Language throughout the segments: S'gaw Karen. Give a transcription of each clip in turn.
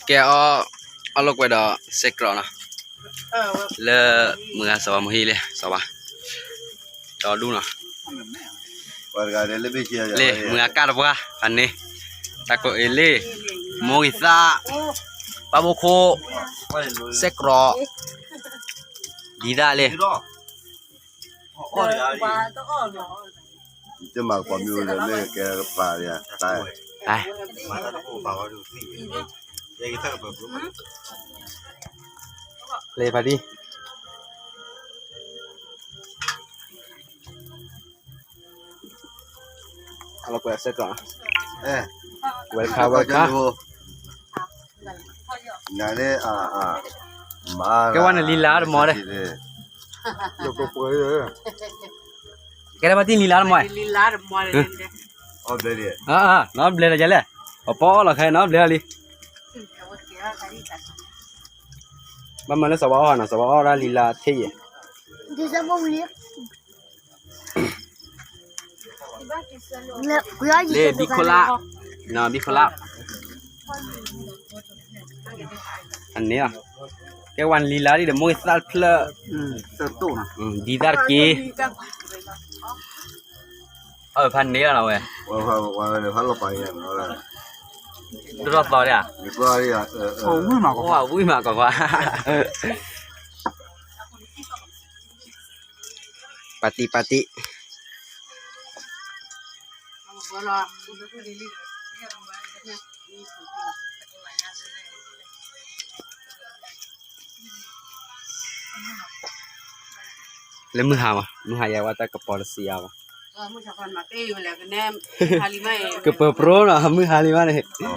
ကဲအီၣ်, အီၣ်လိာ်ကွဲဒီးစဲးကြီနီၤ, လၢမုၢ်ဂၤစီၤပၤမုၢ်ဟံၣ်လံ စီၤပၤ, ဒီဒူၣ်နီၤ, လံ မုၢ်ဂၤကၢ်တပှၢ် ဖးန့ၣ်, တၢ်ကိးအ့လ့ၣ်, မိၢ်ဂံၢ်သၣ်, ပၢ်ဘိခိၣ်, စဲးကြီ, ဒ်သၣ်လံ တမၤကပီၤမ့ၢ်အိၣ်ဒီးမ့ၢ်ကဲကပၤလံ, လံဖးဒံ, အလီၤကွဲးစဲးကြီ, welcome welcome, ကဲဝဲနလံၤလါတမီၤဒီး, ကဲလၢပှၤတံၢ်လံၤလါတမီၤ, နီဘျဲၣ်ဒီးယလဲၣ်, ပပီၣ်အီၣ်လီၤခဲနီဘျဲၣ်လံ, ဘၣ်မၤလၢစီၤပၤအီၣ်နီၤ စီၤပၤအီၣ်ဒၣ်လံၤလါထ့ယဲၢ် လံဘံခိၣ်လၣ်, ဘံခိၣ်လၣ်, အန့ၣ်လီၤ, ကဲဝဲနလံၤလါဒ်ဒီးမိၢ်ဂံၢ်သၣ်တဖျၢၣ်, ဒ်သၣ်တက့ၢ်, အဖးန့ၣ်လီၤဝဲ, ဒိၣ်ထီၣ်သီဒၣ်, ဝံၣ်မးကီးခွါ ပာ်တံၢ်ပာ်တံၢ်, လၢမုၢ်ဟါမး မုၢ်ဟါယၤဝဲတၢ်ကပီၤတစံးအါဘၣ်, ကပၢၤပြိနီၤ မုၢ်ဟါလံမးန့ၣ် လံ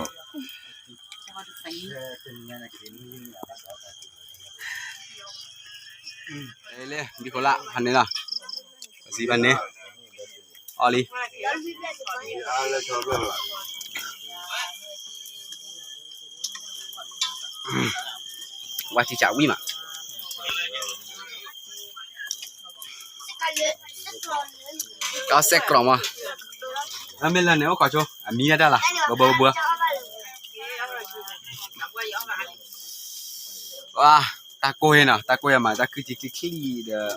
ဘံခိၣ်လၣ်ဖးန့ၣ်လီၤ, စံးဖးန့ၣ်, အီၣ်လံ, ဝါထံဆးဝံၣ်မး, ကီၢ်စဲးကြီမး, အမ့ၢ်လၢန့ၣ်အိၣ်ခိးဆိ အမံၤဒၣ်တၢ်လီၤ ဘၢဘၢဘၢ, ဝါ, တၢ်ကိၢ်ဟ့ၣ်နီၤ တၢ်ကိၢ်ယၤမး တၢ်ခုၣ်ထံချံချံဒီး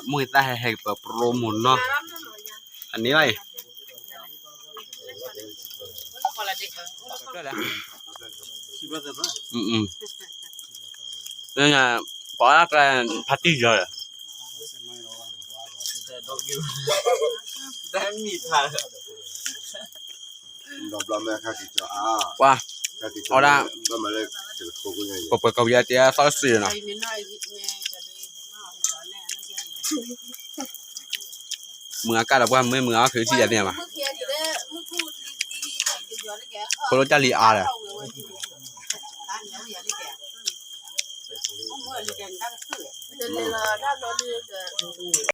မိၢ်ဂ့ၤသၣ်ဟဲဟဲကပၢၤပြိမိၢ်နီၤ, အန့ၣ်ဘၣ်အံၤ ပှၤအါတၢ်ဖးတံၢ်ယီၤ, ပှၤ, အီၣ်ဒၣ်, ပှၤပှဲၤကီၢ်ပယီၤတဲသီၣ်လၢစံးနီၤ, မုၢ်အကၢ်ဒီးပှၤမ့ၢ်မုၢ်အီၣ်ခ့ထံၣ်ယၤသ့ၣ်ညါဘၣ်, ဖိလၢတၢ်လံၤအါဒီး တလဲၤလီၤတၢ်ဘျီလံဒီး